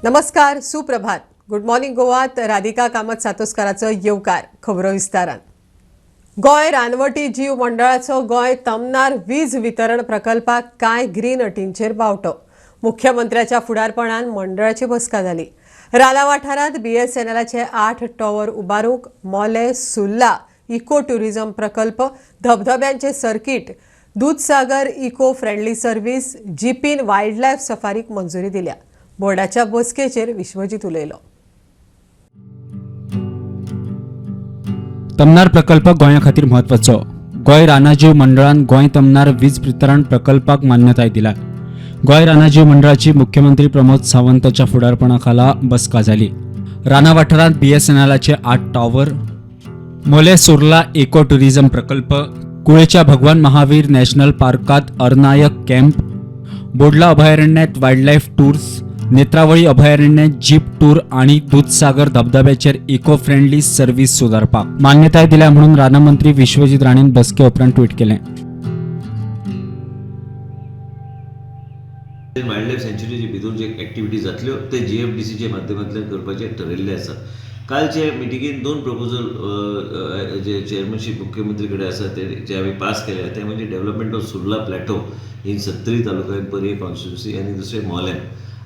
नमस्कार, सुप्रभात. Good morning गोवात Radhika Kamat सातोस्काराचो येवकार. खबरो विस्तारान. गोंय रानवटी जीव मंडळाचो गोंय तमनार वीज वितरण प्रकल्पाक कांय ग्रीन अटींचेर बावटो. मुख्यमंत्र्याच्या फुडारपणान मंडळाची बसका जाली. राना वाठारांत बीएसएनएलाचे 8 टॉवर उबारूंक, मोले सुर्ला इको ट्युरिझम प्रकल्प, धबधब्यांचे circuit, Dudhsagar eco friendly service, जिपीन wild life सफारीक मंजुरी दिल्या. बोर्डाच्या बसकेचेर विश्वजीत उलयलो. तमनार प्रकल्प गोंया खातीर म्हत्वाचो. गोंय रानाजीव मंडळान गोंय तमनार वीज वितरण प्रकल्पाक मान्यताय दिल्या. गोंय रानाजीव मंडळाची मुख्यमंत्री प्रमोद सावंताच्या फुडारपणा खाला बसका जाली. राना वाठारांत बीएसएनएलाचे 8 tower, Mollem Surla eco tourism प्रकल्प, कुळेच्या भगवान महावीर नॅशनल पार्कात अरनायक कॅम्प, बोडला अभयारण्यात वायल्डलायफ टूर्स, नेत्रावळी अभयारण्यात जीप टूर आणि दूधसागर धबधब्याचेर इको फ्रेंडली सर्व्हिस सुदारपाक मान्यताय दिल्या म्हणून रानमंत्री विश्वजीत राणेन बसके उपरांत ट्वीट केलें. वायल्ड लायफ सँच्युरीचे भितूर जे एक्टिविटी जातल्यो ते जीएफडीसीच्या माध्यमांतल्यान करपाचें ठरयल्लें आसा. कालचे मिटिंगेन 2 प्रपोजल जे चेअरमॅनशीप मुख्यमंत्री कडेन आसा ते जे आमी पास केले ते म्हणजे development of Surla plateau in Sattari taluka in Parye constituency आनी दुसरें मोलेम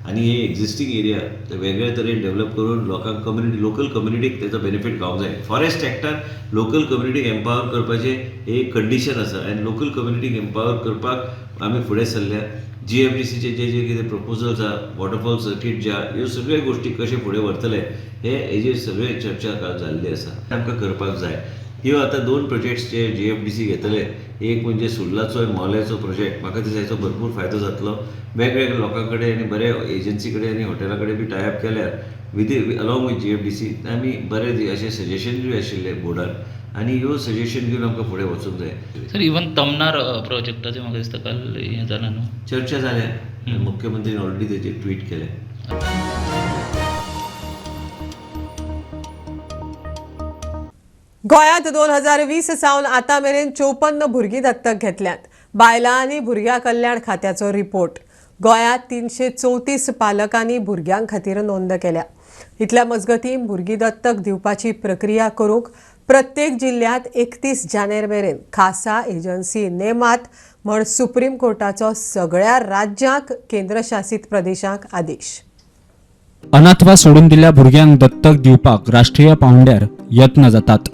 आनी हे एक्झिस्टींग एरिया ते वेगळे तरेन डेव्हलप करून लोकांक कम्युनिटी लोकल कम्युनिटीक तेचो बेनिफीट गावंक जाय. फॉरेस्ट एक्टान लोकल कम्युनिटीक एम्पावर करपाचें एक कंडिशन आसा आनी लोकल कम्युनिटीक एम्पावर करपाक आमी फुडें सरल्या. जीएफडीसीचे जे जे कितें प्रपोजल्स आहा, वॉटरफॉल सर्कीट जे आहा, ह्यो सगळ्यो गोश्टी कशे फुडें व्हरतले हे हेजेर सगळे चर्चा काल जाल्ली आसा. आमकां करपाक जाय. ह्यो आतां 2 प्रोजेक्ट्स जे जीएफडीसी घेतले, एक म्हणजे सुर्लाचो आनी मोल्याचो प्रोजेक्ट, म्हाका दिसता हेचो भरपूर फायदो जातलो. वेगवेगळ्या लोकां कडेन आनी बऱ्या एजन्सी कडेन आनी हॉटेला कडेन बी टायअप केल्यार with along with GFDC आमी बरे अशे सजेशन बी आशिल्ले बोर्डान आनी ह्यो सजेशन घेवन आमकां फुडें वचूंक जाय. सर, इवन तमनार प्रोजेक्टाचे म्हाका दिसता काल हें जालां न्हू? चर्चा जाल्या, मुख्यमंत्रीन ऑलरेडी तेजेर ट्वीट केलें. गोंयांत 2020 सावन आतां मेरेन 54 भुरगीं दत्तक घेतल्यांत. बायलां आनी भुरग्यां कल्याण खात्याचो रिपोर्ट. गोंयांत 334 पालकांनी भुरग्यां खातीर नोंद केल्या. इतल्या मजगतीं भुरगीं दत्तक दिवपाची प्रक्रिया करूंक प्रत्येक जिल्ल्यांत 31 जानेर मेरेन खासा एजन्सी नेमात म्हण सुप्रीम कोर्टाचो सगळ्या राज्यांक, केंद्रशासीत प्रदेशांक आदेश. अनाथ वा सोडून दिल्ल्या भुरग्यांक दत्तक दिवपाक राष्ट्रीय पावंड्यार यत्न जातात.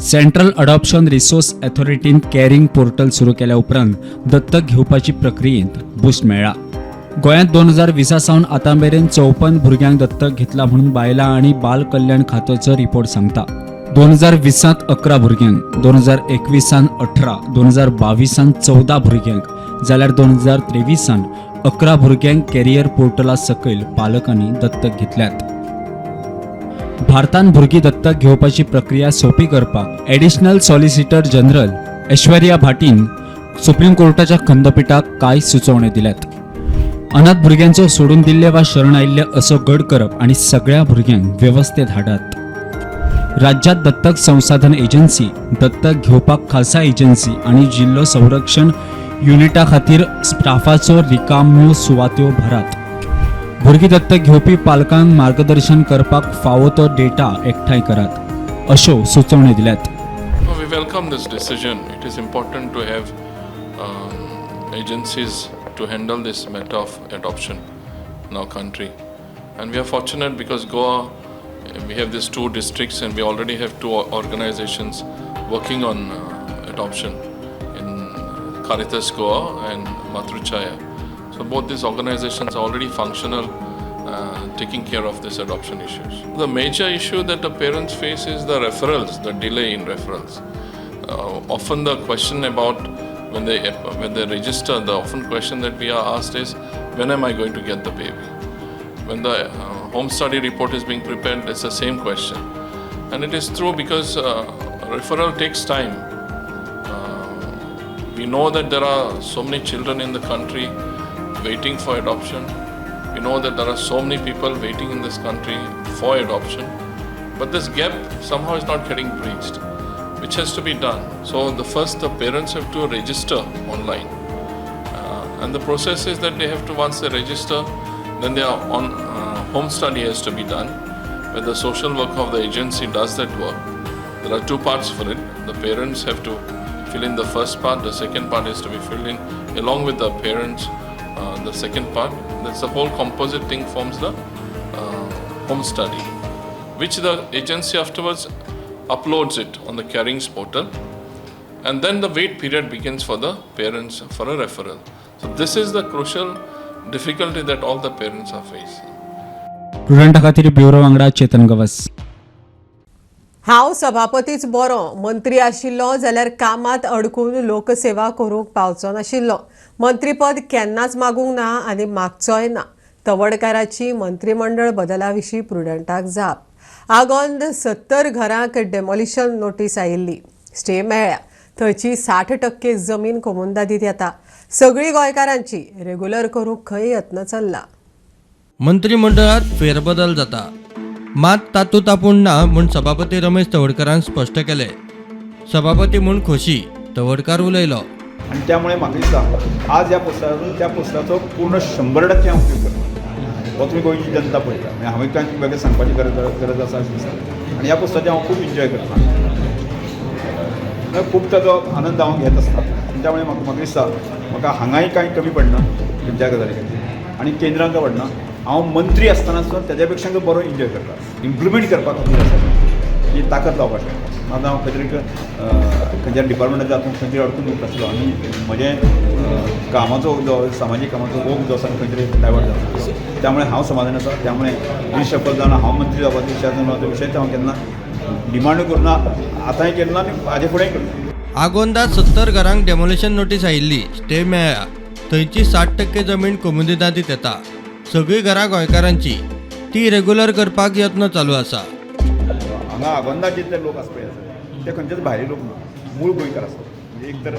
सेंट्रल अडॉप्शन रिसोर्स अथॉरिटीन कॅरिंग पोर्टल सुरू केल्या उपरांत दत्तक घेवपाची प्रक्रियेंत बूस्ट मेळ्ळा. गोंयांत 2020 सावन आतां मेरेन 54 भुरग्यांक दत्तक घेतला म्हणून बायलां आनी बाल कल्याण खात्याचो रिपोर्ट सांगता. 2020 11 भुरग्यांक, 2021 18, 2022 14 भुरग्यांक जाल्यार 2023 11 भुरग्यांक कॅरियर पोर्टला सकयल पालकांनी दत्तक घेतल्यात. भारतान भुरगीं दत्तक घेवपाची प्रक्रिया सोंपी करपाक एडिशनल सॉलिसिटर जनरल ऐश्वर्या भाटीन सुप्रीम कोर्टाच्या खंडपीठाक कांय सुचोवण्यो दिल्यात. अनाथ भुरग्यांचो सोडून दिल्ले वा शरण आयिल्ले असो गड करप आनी सगळ्या भुरग्यांक वेवस्थेत हाडात. राज्यात दत्तक संसाधन एजन्सी, दत्तक घेवपाक खासा एजन्सी आनी जिल्लो संरक्षण युनिटा खातीर स्टाफाचो रिकाम्यो सुवात्यो भरात. भुरगीं दत्तक घेवपी पालकांक मार्गदर्शन करपाक फावो तो डेटा एकठांय करात, अश्यो सुचोवण्यो दिल्यात. No, we welcome this decision. It is important to have agencies to handle this matter of adoption in our country. And we are fortunate because Goa, we have these 2 districts and we already have 2 organizations working on adoption in Caritas Goa and Matruchaya. So both these organizations are already functional, taking care of these adoption issues. The major issue that the parents face is the referrals, the delay in referrals. Often the question about when they register, the often question that we are asked is, when am I going to get the baby? When the home study report is being prepared, it's the same question. And it is true because referral takes time. We know that there are so many children in the country waiting for adoption. We know that there are so many people waiting in this country for adoption. But this gap somehow is not getting breached, which has to be done. So the first, the parents have to register online. And the process is that they have to, once they register, then they are on Home study has to be done, where the social worker of the agency does that work. There are two parts for it. The parents have to fill in the first part, the second part is to be filled in along with the parents, the second part. That's the whole composite thing forms the home study, which the agency afterwards uploads it on the Carings portal, and then the wait period begins for the parents for a referral. So this is the crucial difficulty that all the parents are facing. प्रुडंटा खातीर bureau वांगडा चेतन गवस. हांव सभापतीच बरो, मंत्री आशिल्लो जाल्यार कामांत अडकून लोकसेवा करूंक पावचो नाशिल्लो. मंत्रीपद केन्नाच मागूंक ना आनी मागचोय ना. तवडकाराची मंत्रिमंडळ बदला विशीं प्रुडंटाक जाप. आगोंद 70 घरांक डेमॉलिशन नोटीस आयिल्ली, स्टे मेळ्ळ्या. थंयची 60% जमीन कोमुंदादीत येता. सगळी गोंयकारांची रेगुलर करूंक खंय यत्न चल्ला. मंत्रिमंडळात फेरबदल जाता, मात तातूंत आपूण ना म्हूण सभापती रमेश तवडकारान स्पश्ट केले. सभापती म्हूण खोशी, तवडकार उलयलो. आनी त्यामुळे म्हाका दिसता आज ह्या पोस्टाचो त्या पोस्टाचो पूर्ण 100% हांव उपयोग करता. हो तुमी गोंयची जनता पळयता, म्हणजे हांवें कांय वेगळें सांगपाची गरज गरज आसा अशें दिसता. आनी ह्या पोस्टाचें हांव खूब एन्जॉय करता, म्हळ्यार खूब ताचो आनंद हांव घेत आसता. आनी त्यामुळे म्हाका दिसता म्हाका हांगाय कांय कमी पडना खंयच्या गजाली खातीर आनी केंद्रांत पडना. हांव मंत्री आसतना सुद्दां तेज्या पेक्षा बरो एन्जॉय करता. इम्प्लिमेंट करपा खातीर आसा ही ताकद लावपाक शकता. आतां हांव खंय तरी खंयच्या डिपार्टमेंटात जातून खंय तरी अडकून उरतासलो आनी म्हजें कामाचो जो सामाजीक कामाचो ओघ जो आसा खंय तरी डायवर्ट जाता. त्यामुळे हांव समाधान आसा. त्यामुळे रिशफल जावन हांव मंत्री जावपाचो विशय जावन विशय हांव केन्ना डिमांडूय करुना, आतांय केन्ना आनी हाजे फुडेंय करना. आगोंदा 70 घरांक डेमोलिशन नोटीस आयिल्ली, स्टे मेळ्ळ्या. थंयची 60% जमीन कोमुनिदादीत येता. सगळीं घरां गोंयकारांची, ती रेगुलर करपाक यत्न चालू आसा. हांगा आगोंदा जितले लोक आसा पळय आसा ते खंयचेच भायले लोक ना, मूळ गोंयकार आसा. म्हणजे एक तर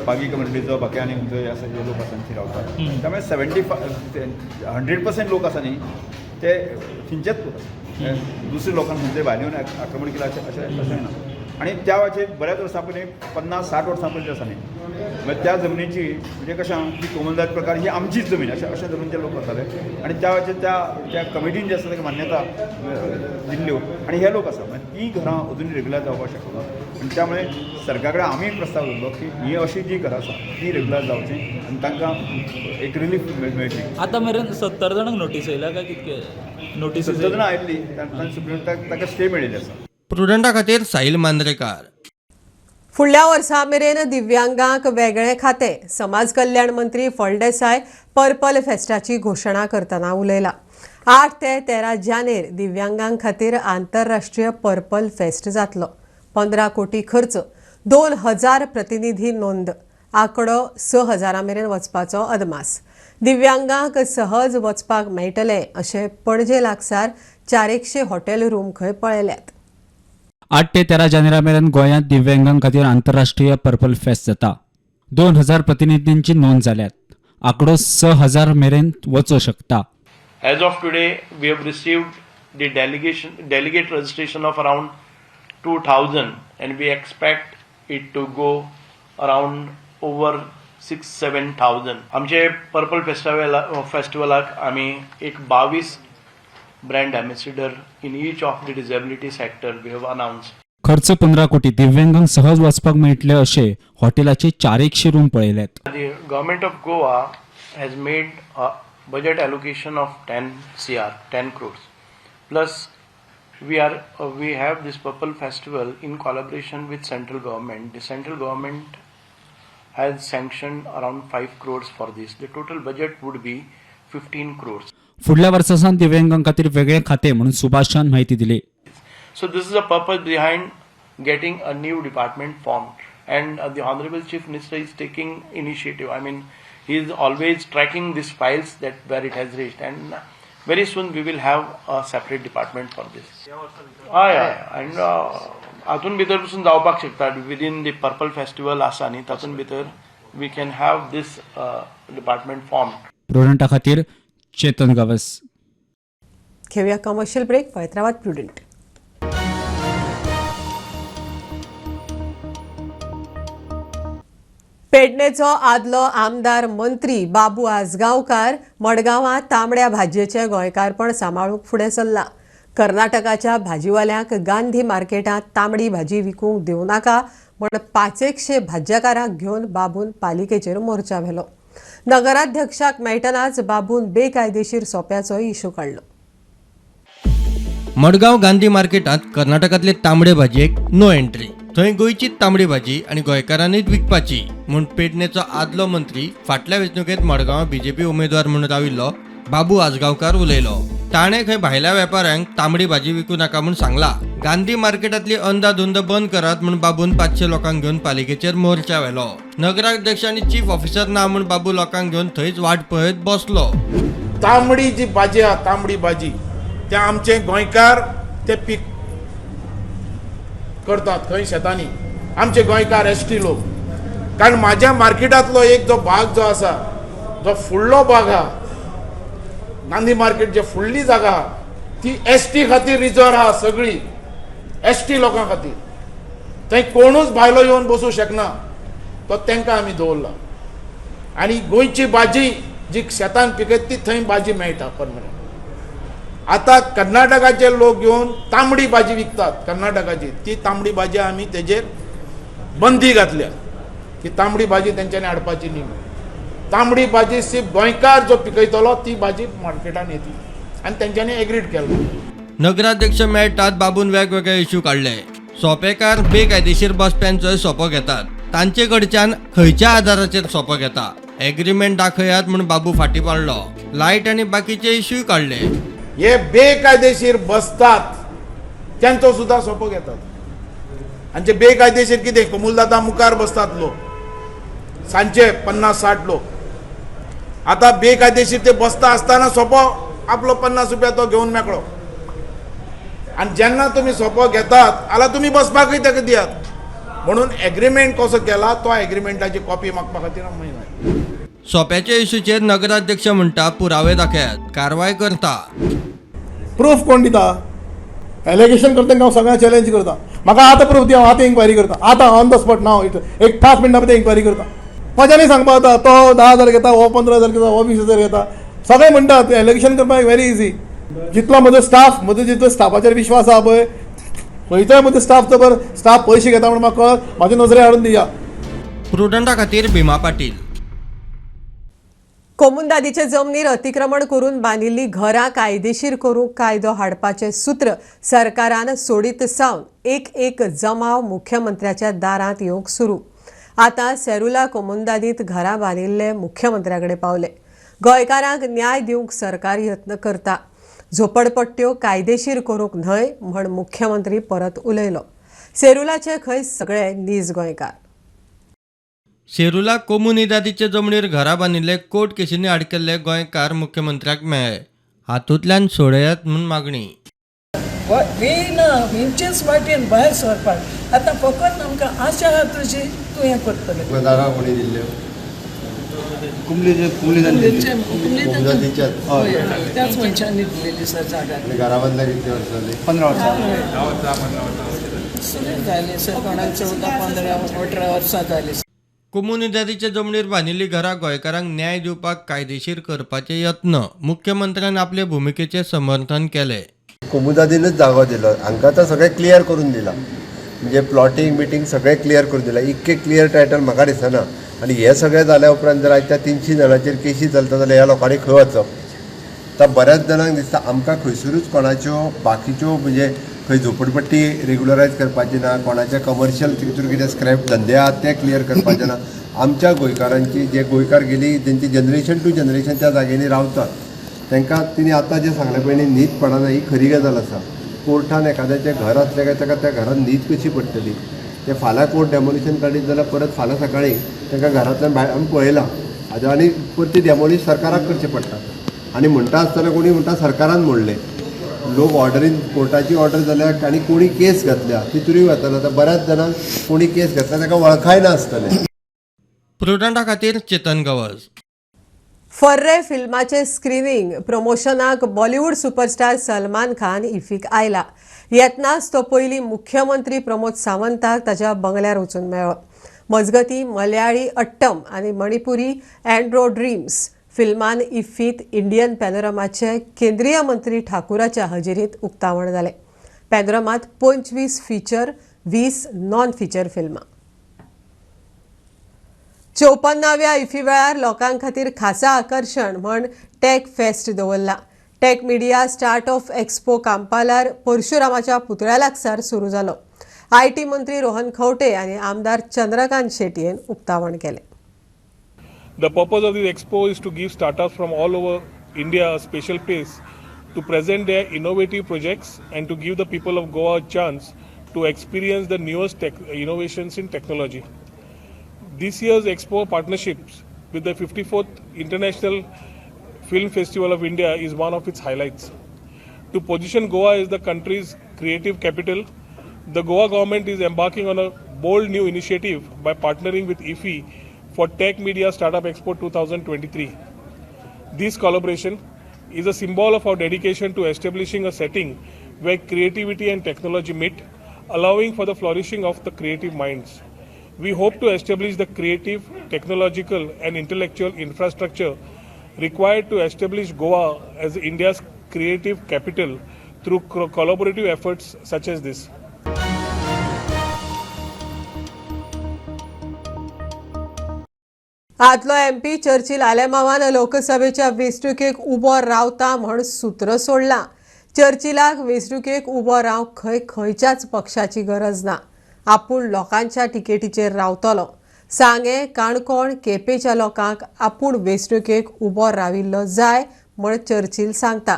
पागी कम्युनिटीचो, बाकी आनी खंयचो आसा जे लोक आसा थंय रावतात. त्यामुळे 75 100% लोक आसा न्ही ते थंयचेच लोक आसा. दुसरे लोकांक खंयचे भायले येवन आक्रमण केलां अशें अशें अशें ना. आनी त्या वेळाचेर बऱ्याच वर्सां पयलीं, 50-60 वर्सां पयलीं आसा न्ही, म्हणजे त्या जमनीची म्हणजे कशें आहा की कोमलदाद प्रकार ही आमचीच जमीन अशें अशें धरून ते लोक वताले. आनी त्या वेळाचेर त्या त्या कमिटीन जे आसा ताका मान्यता दिल्ल्यो आनी हे लोक आसा. म्हणजे ती घरां अजून रेगुलर जावपाक शकना. आनी त्यामुळे सरकारा कडेन आमी प्रस्ताव दवरलो की ही अशी जी घरां आसा ती रेगुलर जावची आनी तांकां एक रिलीफ मेळची. आतां मेरेन 70 जाणांक नोटीस येयल्या काय कितके नोटीस? 70 जाणां आयिल्ली, तांकां सुप्रीम ताका स्टे मेळिल्ली आसा. प्रुडंटा खातीर साहील मांद्रेकार. फुडल्या वर्सा मेरेन दिव्यांगांक वेगळें खातें. समाज कल्याण मंत्री फळदेसाय पर्पल फेस्टाची घोशणा करतना उलयला. 8 ते 13 जानेर दिव्यांगां खातीर आंतरराष्ट्रीय पर्पल फेस्ट जातलो. 15 कोटी खर्च, 2000 प्रतिनिधी नोंद, आंकडो 6000 मेरेन वचपाचो अदमास. दिव्यांगांक सहज वचपाक मेळटलें अशें पणजे लागसार 400 हॉटेल रूम खंय पळयल्यात. 8 ते 13 जानेरा मेरेन गोंयांत दिव्यांगां खातीर आंतरराष्ट्रीय पर्पल फेस्ट जाता. 2000 प्रतिनिधींची नोंद जाल्यात. आंकडो 6000 मेरेन वचूं शकता. As of today, we have received the delegate registration of around 2000, and we expect it to go around over 6 7000. आमचे पर्पल फेस्टिवलाक आमी एक 22 brand ambassador in each of the disability sector we have announce. खर्च 15 कोटी. दिव्यांगांक सहज वचपाक मेळटले अशे हॉटेलाचे 400 room पळयल्यात. The government of Goa has made a budget allocation of 10 CR, 10 crores. Plus, we have this Purple Festival in collaboration with central government. The central government has sanctioned around 5 crores for this. The total budget would be 15 crores. फुडल्या वर्सासावन दिव्यांगां खातीर वेगळें खातें म्हणून सुभाषान म्हायती दिली. So this is a purpose behind getting a new department formed, and the Honorable Chief Minister is taking initiative. I mean, he is always tracking these files that where it has reached, and very soon we will have a separate department for this. हय हय, and हातून भितर पसून जावपाक शकता. Within the purple festival आसा न्ही, तातूंत भितर we can have this department form. प्रुडंटा खातीर चेतन गावस. घेऊया कमर्शियल ब्रेक. पळयत रावात प्रुडंट. पेडणेचो आदलो आमदार मंत्री बाबू आजगांवकार मडगांवां तांबड्या भाजयेचें गोंयकारपण सांबाळूंक फुडें सरला. कर्नाटकाच्या भाजीवाल्यांक गांधी मार्केटांत तांबडी भाजी विकूंक दिवं नाका म्हण 500 भाज्यकारांक घेवन बाबून पालिकेचेर मोर्चा व्हेलो. नगराध्यक्षाक मेळटनाच बाबून बेकायदेशीर सोप्याचो इशू काडलो. मडगांव गांधी मार्केटांत कर्नाटकांतले तांबडे भाजयेक नो एंट्री. थंय गोंयचीच तांबडी भाजी आनी गोंयकारांनीच विकपाची म्हूण पेडणेचो आदलो मंत्री फाटल्या वेंचणुकेंत मडगांवां बीजेपी उमेदवार म्हूण राविल्लो बाबू आजगांवकार उलयलो. ताणें खंय भायल्या वेपाऱ्यांक तांबडी भाजी विकू नाका म्हूण सांगला. गांधी मार्केटांतली अंदाधुंद बंद करात म्हूण बाबून 500 लोकांक घेवन पालिकेचेर मोर्चा व्हेलो. नगराध्यक्ष आनी चीफ ऑफिसर ना म्हूण बाबू लोकांक घेवन थंयच वाट पळयत बसलो. तांबडी जी भाजी आहा, तांबडी भाजी ते आमचे गोंयकार ते पीक करतात खंय शेतांनी, आमचे गोंयकार एस टी लोक. कारण म्हाज्या मार्केटांतलो एक जो भाग जो आसा, जो फुडलो भाग आहा, गांधी मार्केट जे फुडली जागा आहा ती एस टी खातीर रिजर्व आहा, सगळी एस टी लोकां खातीर. थंय कोणूच भायलो येवन बसूं शकना, तो तांकां आमी दवरला. आनी गोंयची भाजी जी शेतान पिकयता ती थंय भाजी मेळटा परमनंट. आतां कर्नाटकाचे लोक येवन तांबडी भाजी विकतात कर्नाटकाची, ती तांबडी भाजी आमी तेजेर बंदी घातल्या की तांबडी भाजी तेंच्यांनी हाडपाची न्ही म्हणून. तांबडी भाजी सिर्फ गोंयकार जो पिकयतलो ती भाजी मार्केटान येतली आनी तेंच्यांनी एग्रीड केलो. नगराध्यक्ष मेळटात बाबून वेगवेगळे इश्यू काडले. सोपेकार बेकायदेशीर बसप्यांचोय सोपो घेतात, तांचे कडच्यान खंयच्या आधाराचेर सोपो घेता, एग्रीमेंट दाखयात म्हूण बाबू फाटीं पडलो. लायट आनी बाकीचे इश्यूय काडले. हे बेकायदेशीर बसतात त्यांचो सुद्धा सोपो घेतात. आनी जे बेकायदेशीर कितें कोमुलदादा मुखार बसतात लोक सांजचे 50-60 लोक. आतां बेकायदेशीर ते बसता आसतना सोपो आपलो 50 रुपया तो घेवन मेकळो. आनी जेन्ना तुमी सोपो घेतात जाल्यार तुमी बसपाकूय ताका दियात म्हणून एग्रीमेंट कसो केला तो एग्रीमेंटाची कॉपी मागपा खातीर आमी येयला. सोप्याच्या इश्यूचेर नगराध्यक्ष म्हणटा पुरावे दाखयात, कारवाय करता. प्रूफ कोण दिता? एलिगेशन करता हांव सगळ्यांक चॅलेंज करता. म्हाका आतां प्रूफ दी, हांव आतां इन्क्वायरी करता, आतां ऑन the spot नाव एक 5 मिनटां भितर इन्क्वायरी करता. म्हज्यांनी सांगपा जाता तो 10,000 घेता, हो 15,000 घेता, हो 20,000 घेता. सगळे म्हणटात एलिगेशन करपाक व्हेरी इजी. जितलो म्हजो स्टाफ, म्हजो जितलो स्टाफाचेर विश्वास आहा पळय, खंयचोय म्हजो स्टाफ जबर स्टाफ पयशे घेता म्हणून म्हाका कळत म्हाजे नजरे हाडून दिया. प्रुडंटा खातीर भीमा पाटील. कोमुंदादीचे जमनीर अतिक्रमण करून बांदिल्ली घरां कायदेशीर करूंक कायदो हाडपाचें सूत्र सरकारान सोडीत सावन एक एक जमाव मुख्यमंत्र्याच्या दारांत येवंक सुरू. आतां सेरुला कोमुंदादींत घरां बांदिल्ले मुख्यमंत्र्या कडेन पावले. गोंयकारांक न्याय दिवंक सरकार यत्न करता, झोपडपट्ट्यो कायदेशीर करूंक न्हय म्हण मुख्यमंत्री परत उलयलो. सेरुलाचे खंय सगळे नीज गोंयकार. सेरुला कोमुनिदादीचे जमनीर घरां बांदिल्ले कोर्ट केशींनी आडकल्ले गोंयकार मुख्यमंत्र्याक मेळ्ळे. हातूंतल्यान सोडयात म्हूण मागणी. वे ना खंयचेच वाटेन भायर सरपाक. आतां फकत आमकां आशा आहा तुजी, तूं हें करतलें. जागा कोणी दिल्ल्यो? कुमली कुमली. हय, त्याच मनशांनी दिलेली सर जागा. घरा बांदल्या कितली वर्सां जाली? 15 वर्सां. सुरू जाली सर कोणाक 14, 15, 18 वर्सां जाली. कोमुनिदादीचे जमनीर बांदिल्ली घरां गोंयकारांक न्याय दिवपाक कायदेशीर करपाचे यत्न. मुख्यमंत्र्यान आपले भुमिकेचें समर्थन केलें. कोमुदादीनच जागो दिलो हांकां, आतां सगळें क्लियर करून दिलां, म्हणजे प्लॉटींग बिटींग सगळें क्लियर करून दिलां. इतकें क्लियर टायटल म्हाका दिसना. आनी हें सगळें जाल्या उपरांत जर आयज त्या 300 जाणांचेर केशी चलता जाल्यार ह्या लोकांनी खंय वचप? आतां बऱ्याच जाणांक दिसता आमकां खंयसरूच कोणाच्यो बाकीच्यो, म्हणजे खंय झोपडपट्टी रेगुलरायज करपाची ना, कोणाचे कमर्शियल तितून कितें स्क्रॅप धंदे आहात ते क्लियर करपाचे ना. आमच्या गोंयकारांची, जे गोंयकार गेली तेंची जनरेशन टू जनरेशन त्या जाग्यांनी रावतात, तांकां तिणी आतां जें सांगलें पळय न्ही, न्हीद पडना, ही खरी गजाल आसा. कोर्टान एखाद्याचें घर आसलें काय ताका त्या घरान न्हीद कशी पडटली? ते फाल्यां कोर्ट डेमोलिशन काडीत जाल्यार परत फाल्यां सकाळीं तांकां घरांतल्यान भायर आमी पळयलां आतां, आनी परती डेमोलिश सरकाराक करचें पडटा. आनी म्हणटा आसतना कोणी म्हणटा सरकारान मोडलें. लोक ऑर्डरीन कोर्टाची ऑर्डर जाल्या आनी कोणी केस घातल्या तितूनय वताना. आतां बऱ्याच जाणांक कोणी केस घातल्या ताका वळखाय नासतलें. प्रुडंटा खातीर चेतन गवस. फर्रे फिल्माचे स्क्रिनींग प्रमोशनाक बॉलिवूड सुपरस्टार सलमान खान इफीक आयला. येतनाच तो पयलीं मुख्यमंत्री प्रमोद सावंताक ताच्या बंगल्यार वचून मेळ्ळो. मजगतीं मलयाळी अट्टम आनी मणिपुरी अँड्रो ड्रीम्स फिल्मान इफ्फींत इंडियन पॅनोरमाचे केंद्रीय मंत्री ठाकूराच्या हजेरींत उक्तावण जालें. पॅनोरमांत 25 फीचर 20 नॉन फीचर फिल्मां. 54व्या इफ्फी वेळार लोकां खातीर खासा आकर्शण म्हण टॅक फेस्ट दवरला. Tech media start up expo कांपालार परशुरामाच्या पुतळ्या लागसार सुरू जालो. IT मंत्री रोहन खंवटे आनी आमदार चंद्रकांत शेटयेन उक्तावण केलें. The purpose of this expo is to give startups from all over India a special place to present their innovative projects and to give the people of Goa a chance to experience the newest innovations in technology. This year's expo partnerships with the 54th International Film Festival of India is one of its highlights. To position Goa as the country's creative capital, the Goa government is embarking on a bold new initiative by partnering with IFFI for Tech Media Startup Expo 2023. This collaboration is a symbol of our dedication to establishing a setting where creativity and technology meet, allowing for the flourishing of the creative minds. We hope to establish the creative, technological and intellectual infrastructure required to establish Goa as India's creative capital through collaborative efforts such as this. आदलो MP Churchill आलेमावान लोकसभेच्या वेंचणुकेक उबो रावता म्हण सूत्र सोडलां. चर्चिलाक वेंचणुकेक उबो रावंक खंय खंयच्याच पक्षाची गरज ना. आपूण लोकांच्या तिकेटीचेर रावतलो. सांगें, काणकोण, केपेंच्या लोकांक आपूण वेंचणुकेक उबो राविल्लो जाय म्हण चर्चिल सांगता.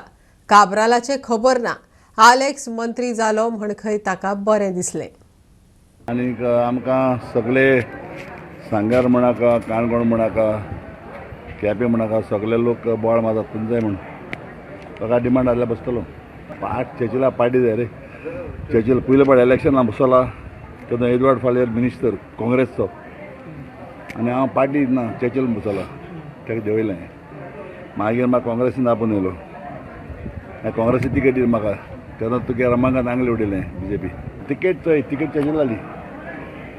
काब्रालाचें खबर ना. आलेक्स मंत्री जालो म्हण खंय ताका बरें दिसलें. आनीक आमकां सगळे सांग्यार म्हणाका, काणकोण म्हणाका, केपें म्हणाका, सगळे लोक बोवाळ मारतात तुमचें जाय म्हूण. ताका डिमांड आसल्यार बसतलो. पाट चर्चिला पार्टी जाय रे. चर्चिल पयले पाट इलेक्शनाक बसला तेन्ना एडवर्ड फालेर मिनिस्टर काँग्रेसचो आनी हांव पार्टी ना चर्चिल बसला ताका देंवयलें. मागीर म्हाका काँग्रेसीन आपोवन येयलो. काँग्रेसी तिकेट दिली म्हाका तेन्ना तुगे रमाकांत आंगले उडयलें बीजेपी. तिकेट चोय, तिकेट चर्चिल जाली,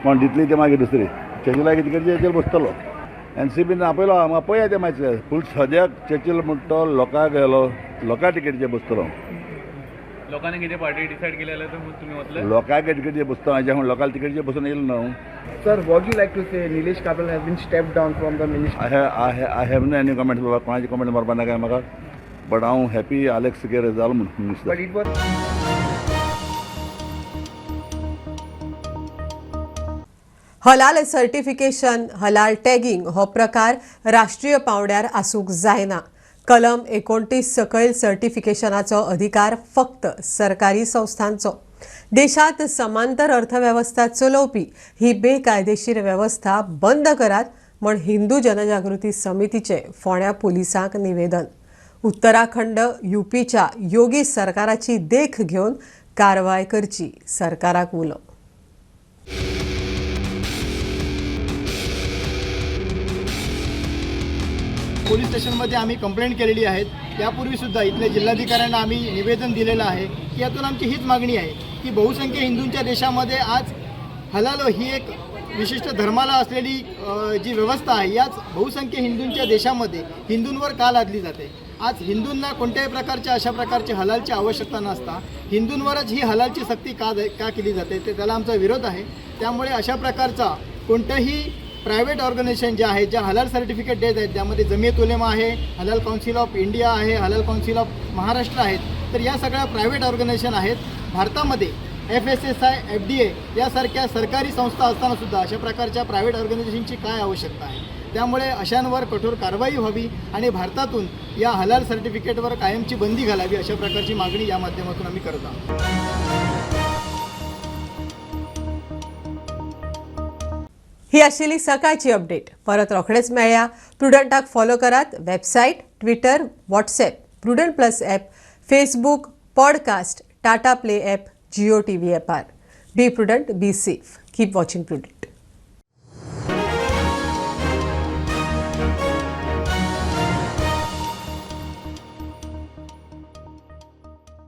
कोण दितली ते मागीर दुसरी. चर्चिलाक तिकेट चर्चिल बसतलो. एनसीपीन आपयलो म्हाका पळया तें मातशें. पूण सद्याक चर्चिल म्हणटा तो लोकांक गेलो, लोकां तिकेटीचेर बसतलो. लोकांनी कितें पार्टी डिसायड केली जाल्यार तुमी वतले? लोकांक तिकेटीचेर बसता हांव, लोकांक तिकेटीचेर बसून येयलो ना हांव. Sir, what you like to say? Nilesh Cabral has been stepped down from the ministry. I have no any comments बाबा, कोणाचे कमेंट मारपा नाका म्हाका. बट हांव हॅपी आलेक्स सिकेर जालो म्हूण मिनिस्टर. But it was हलाल सर्टिफिकेशन, हलाल टॅगिंग हो प्रकार राष्ट्रीय पांवड्यार आसूंक जायना. कलम 29 सकयल सर्टिफिकेशनाचो अधिकार फक्त सरकारी संस्थांचो. देशांत समांतर अर्थवेवस्था चलोवपी ही बेकायदेशीर वेवस्था बंद करात म्हण हिंदू जनजागृती समितीचे फोंड्या पुलिसांक निवेदन. उत्तराखंड युपीच्या योगी सरकाराची देख घेवन कारवाय करची सरकाराक उलो. पोलीस स्टेशनमध्ये आम्ही कंप्लेंट केलेली आहे. यापूर्वीसुद्धा इथल्या जिल्हाधिकाऱ्यांना आम्ही निवेदन दिलेलं आहे की यातून आमची हीच मागणी आहे की बहुसंख्य हिंदूंच्या देशामध्ये आज हलाल ही एक विशिष्ट धर्माला असलेली जी व्यवस्था आहे, याच बहुसंख्य हिंदूंच्या देशामध्ये हिंदूंवर का लादली जाते? आज हिंदूंना कोणत्याही प्रकारच्या अशा प्रकारची हलालची आवश्यकता नसता हिंदूंवरच ही हलालची सक्ती का केली जाते, ते त्याला आमचा विरोध आहे. त्यामुळे अशा प्रकारचा कोणतंही प्रायव्हेट ऑर्गनायझेशन जे आहे, ज्या हलाल सर्टिफिकेट देत आहेत, ज्यामध्ये जमियत उलेमा आहे, हलाल काउन्सिल ऑफ इंडिया आहे, हलाल काउन्सिल ऑफ महाराष्ट्र आहेत, तर या सगळ्या प्रायव्हेट ऑर्गनायझेशन आहेत. भारतामध्ये FSSAI, FDA यासारख्या सरकारी संस्था असतानासुद्धा अशा प्रकारच्या प्रायव्हेट ऑर्गनायझेशनची काय आवश्यकता आहे? त्यामुळे अशांवर कठोर कारवाई व्हावी आणि भारतातून या हलाल सर्टिफिकेटवर कायमची बंदी घालावी, अशा प्रकारची मागणी या माध्यमातून आम्ही करत आहोत. ही आशिल्ली सकाळची अपडेट. परत रोखडेच मेळया. प्रुडंटाक फॉलो करात. Website, Twitter, WhatsApp, Prudent plus app, Facebook, podcast, Tata Play app, Jio TV ॲपार. Be prudent, be safe, keep watching Prudent.